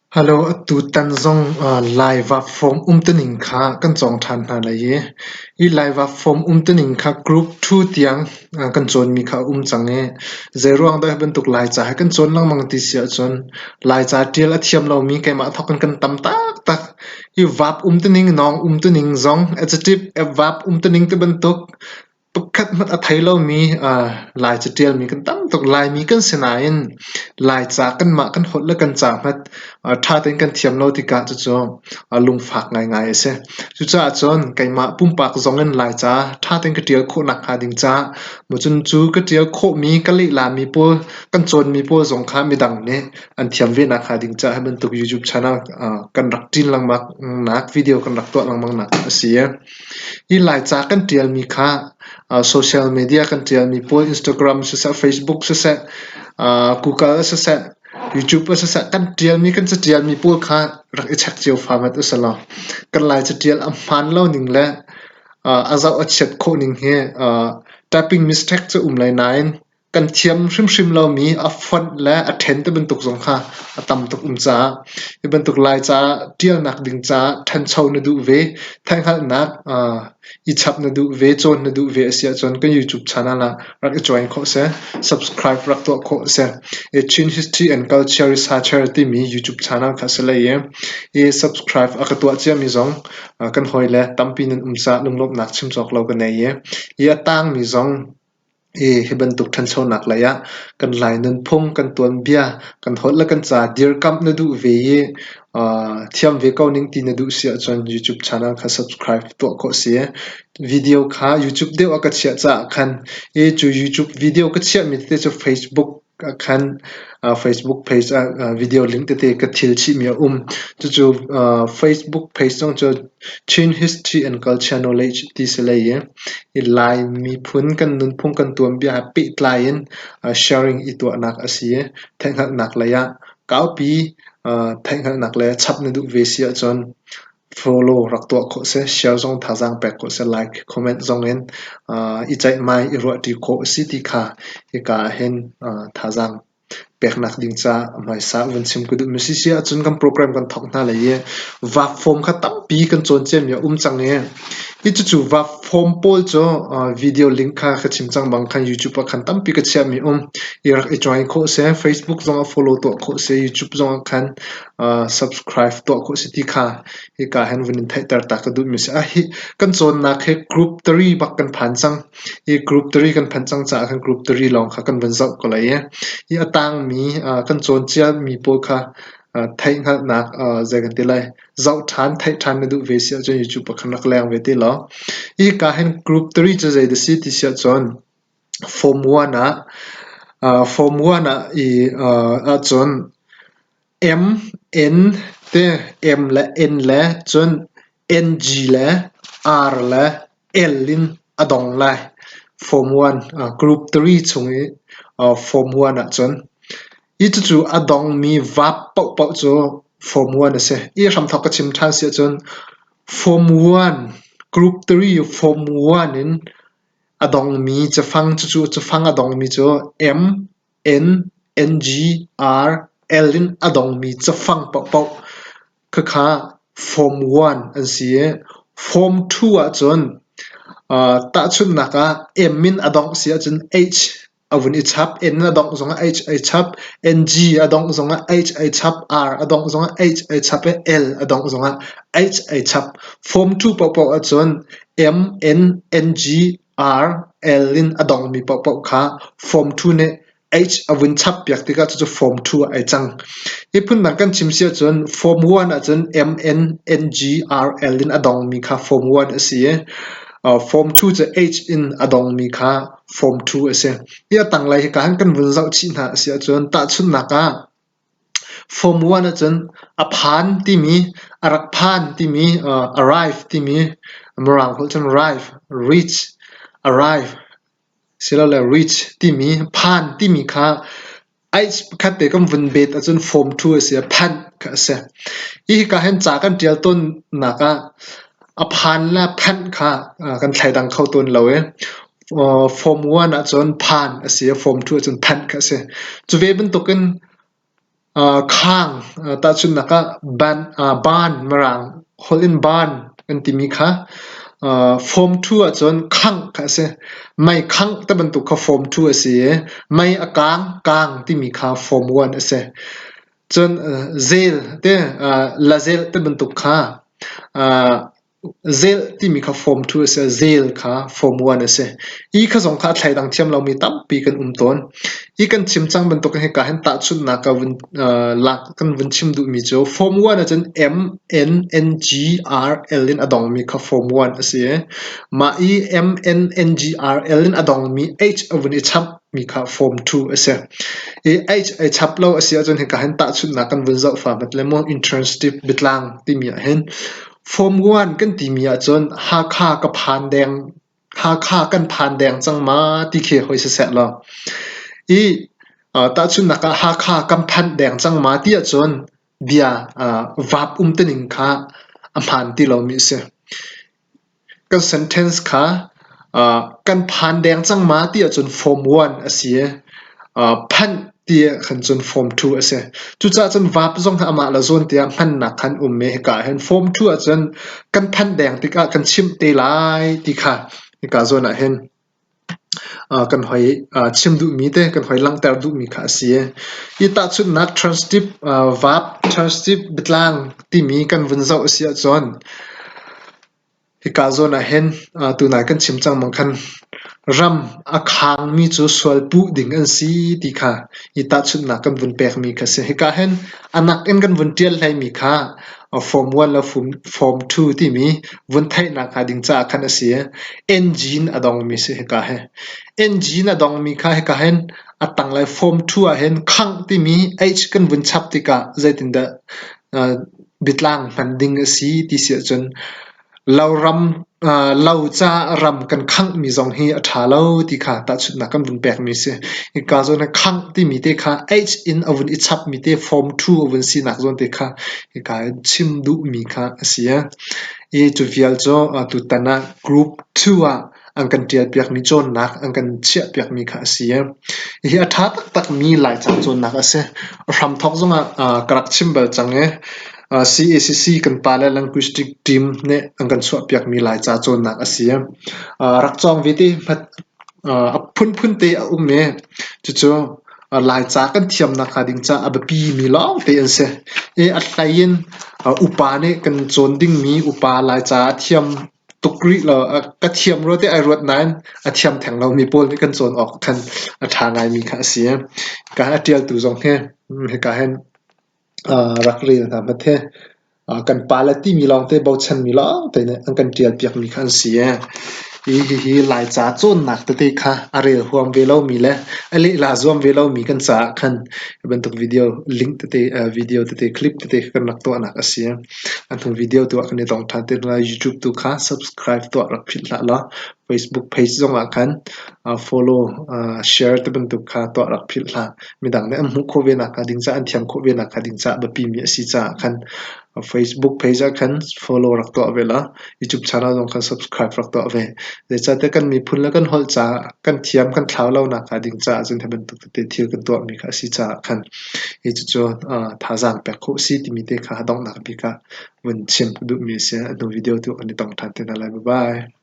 Hello, atutan zong Laiva form umtuning kha kan cawng ṭhan hna lai i hi Laiva form umtuning kha group 2 tiang kan cawnmi kha a um cang i zeiruang dah hi bantuk Laica hi kan cawn lengmang ti si ahcun Laica ṭial a thiam lomi keimah thawk in kan tam taktak. Hi vap umtuning, nawng umtuning zong adjective vap umtuning ti bantuk Pakhat hmanh a thei lomi Lai caṭialmi kan tam tuk. Laimi kan si nain Laica kanmah kan holh le kan ca hmanh ṭha tein kan thiam lo tikah cucu lungfak ngaingai a si. Cucaah cun keimah pumpak zong in Laica ṭha tein ka ṭial khawh nakhnga ding caah cun cu ka ṭial khawhmi ka lehlami pawl kan cawnmi pawl zong kha midang nih an thiam ve nakhnga ding caah hi bantuk YouTube channel kan rak ṭin lengmang nak video kan rak tuah lengmang nak a si. Hi Laica kan ṭialmi kha social media kan ṭialmi pawl Instagram siseh, Facebook siseh, Google siseh, YouTube siseh kan ṭialmi kan caṭialmi pawl kha rak i check cio fa hmanh usilaw kan Lai caṭial a hmaan lo ning le a zoh a chiat khawh ning hi typing mistake cu um lai nain kan thiam hrimhrim lomi a fonh le a ṭhen ti bantuk zong kha a tam tuk um caah hi bantuk Laica ṭialnak ding caah ṭhancho na duh ve, theihhngalhnak i chap na duh ve, cawn na duh ve a si ahcun kan YouTube channel ah rak i join khawh si, subscribe rak tuah khawh a si. Chin History and Culture Researcher timi YouTube channel kha a si lai i, i subscribe a ka tuah ciami zong kan hawile tampi nan um caah lunglawmhnak chim cawk lo ka nei i, hi a tangmi zong Hi bantuk ṭhanchonak lei ah kan Lai nunphung, kan tuanbia, kan holh le kan ca dirkamh na duh ve i thiam ve ko ning ti na duh si ahcun YouTube channel kha subscribe tuah khawh si. Video kha YouTube deuh ah ka chiah caah khan i cu YouTube video ka chiahmi tete cu Facebook ah khan Facebook page ah video link tete ka thil chihmi a um. Cucu Facebook page zong cu Chin History and Culture Knowledge ti si lei i Lai miphun kan nunphung kan tuanbia he pehtlai in sharing i tuahnak a si i theihhngalhnak lei ah kaupi theihhngalhnak le chap na duh ve si ahcun follow rak tuah khawh si, share zong thazaang pek khawh si, like, comment zong in i ceihmai, i ruahṭi khawh a si ti kha hika ah hin thazaang peknak ding caah hmaisa vun chim ka duh. Misi si ahcun kan program kan thawk hna lai i vak form kha tampi kan cawn ciami a um cang i hi cucu vak form pawl cu video link kha ka chim cang bang khan YouTube ah khan tampi ka chiahmi um i rak i join khawh si. Facebook zong ah follow tuah khawh si, YouTube zong ah khan subscribe tuah khawh si ti kha hika hin vun in theihter ta ka duhmi si. Hi kan cawnnak hi group 3 bak kan phan cang. Hi group 3 kan phanh cang caah khan group 3 lawng kha kan vun zoh ko lai i hi a tangmi kan cawn ciami pawl kha theihhngalhnak zei kan ti lai zoh ṭhan theih ṭhan na duh ve si ahcun YouTube ah khan rak leng ve te law. Hika hin group 3 cu zei dah si ti si ahcun Form 1 ah Form 1 ah i ahcun M, N te M le N le cun NG le R le L in a dong lai. Form 1 Group 3 chung i Form 1 ahcun hi cucu a dongmi vap paohpaoh cu Form 1 a si. Hi hramthawk ka chim ṭhan si ahcun Form 1 Group 3 Form 1 in a dongmi cafang cucu cafang a dongmi cu M, N, N, G, R, L in a dongmi cafang paohpaoh khakha Form 1 an si i Form 2 ahcun tahchunhnak ah M in a dongh si ahcun H a vun i chap, N a dongh zongah H ai chap, NG a dongh zongah H ai chap, R a dongh zongah H ai chap i L a dongh zongah H ai chap. Form 2 paohpaoh ahcun M, N, NG, R, L in a dongmi paohpaoh kha Form 2 nih H a vun chap piak tikah cucu Form 2 ah ai cang. Hi phundang kan chim si ahcun Form 1 ahcun M, N, N, G, R, L in a dongmi kha Form 1 a si i Form 2 cu H in a dongmi kha Form 2 a si. Hi a tanglei hika hin kan vun zoh chih hna a si ahcun tahchunhnak ah Form 1 ahcun a phan timi, a rak phan timi, arrive timi, Mirang holh cun arrive, reach, arrive silole reach timi, phan timi kha H pakhat te kan vun bet ahcun form 2 a si i phanh kha a si. Hi hika hin ca kan ṭial tawnnak ah a phan le phanh kha kan thleidang kho tawn lo i form 1 ahcun phan a si i form 2 ahcun phanh kha a si. Cu ve bantukin. Khang tahchunhnak ah ban Mirang holh in ban kan timi kha form two ahcun khangh kha a si. Mei khangh ti bantuk kha form two a si i mei a kaang, kaang timi kha form one a si. Cun zel te lazel ti bantuk kha Zelh timi kha form two a si. Zel kha form one a si. Hi kha zong kha a thleidang thiam lomi tampi kan um tawn. Hi kan chim cang bantuk in hika hin tahchunhnak ka vun lak kan vun chim duhmi cu form one ahcun M N N G R L in a dongmi kha form one a si i mah i M N N G R L in a dongmi H a vun i chapmi kha form two a si. I H ai chap lo a si ahcun hika hin tahchunhnak kan vun zoh fa hmat le maw intransitive biatlang timi ahhin Form one kan timi ahcun Hakha ka phan deng, Hakha kan phan deng cang ma ti khi hoi siseh law i tahchunhnak ah Hakha kan phanh deng cang ma ti ahcun bia vaap umtuning kha a hmaan ti lomi a si. Kan sentence kha kan phan deng cang ma ti ahcun form one a si i phanh ti ahkhan cun form two a si. Cucaah cun vaap zong hi amah le zawn tiah hmannak khan um i hika ahhin form two ahcun kan phanh deng tikah kan chimh te lai ti kha hika zawn ahhin kan hoi chim duhmi te kan hoi langhter duhmi kha a si. Hi tahchunhnak transitive verb, transitive biatlang timi kan vun zoh a si ahcun Hika zawn ah hin tunai kan chim cang bang khan ram a khaangmi cu sual puh ding an si ti kha hi tahchunhnak kan vun pekmi kha a si. Hika hin a nak in kan vun ṭial hleimi kha form one le form two timi vun theihnak hnga ding caah khan a si i engine a dongmi a si hika hi. Engine a dongmi kha hika hin a tanglei form two ah hin khangh timi H kan vun chap tikah zeitindah biatlang hman ding a si ti si ahcun loram lo ca ram kan khanghmi zong hi a ṭha lo ti kha tahchunhnak kan vun pekmi a si. Hika zawn ah khangh timi te kha H in a vun i chapmi te form two a vun sinak zawn te kha hika in chim duhmi kha a si. I cu vial cu tutan ah group two ah an kan ṭialpiakmi cawnnak an kan chiahpiakmi kha a si. Hihi a ṭha taktakmi Laica cawnnak a si. A hramthawk zongah ka rak chim bal cang i CACC kan pale linguistic team nih an kan chuahpiakmi Laica cawnnak a si. Rak cawng ve te a phunphun te a um i cucu Laica kan thiam nakhnga ding caah a biapimi lawngte an si. I a hlei in upa nih kan cawn dingmi upa Laica a thiam tuk rih lo. Ka thiam rua tiah ai ruat nain a thiam theng lomi pawl nih kan cawn awk khan a ṭha ngaimi kha a si. Hika a ṭialtu zong hi hika hin rak rel hna hmat hi kan pale timi lawngte bochanmi lawngte nih an kan ṭialpiakmi kha an si. Hi hihi Laica cawnnak tete kha a rel huam ve lomi le a lehla zuam ve lomi kan caah khan hi bantuk video link tete video tete clip tete kan rak tuahnak a si. A hnu video tu ah kan i tong ṭhan te hna lai. YouTube tu kha subscribe tuah rak philh hlah law Facebook page zongah khan follow, share ti bantuk kha tuah rak philh hlah. Midang nih an hmuh khawh ve nakhnga ding caah, an thiam khawh ve nakhnga ding caah biapimi a si caah khan Facebook page ah khan follow rak tuah ve law YouTube channel zong khan subscribe rak tuah ve. Zeicahtiah kan miphun le kan holh caah kan thiam kan thlau lo nakhnga ding caah cun hi bantuk tete thil kan tuahmi kha a si caah khan hi cucu thazaang pek khawh a si timi te kha donghnak bik ah vun chim ka duhmi a si. A hnu video tu kan i tong ṭhan te hna lai. Bye bye.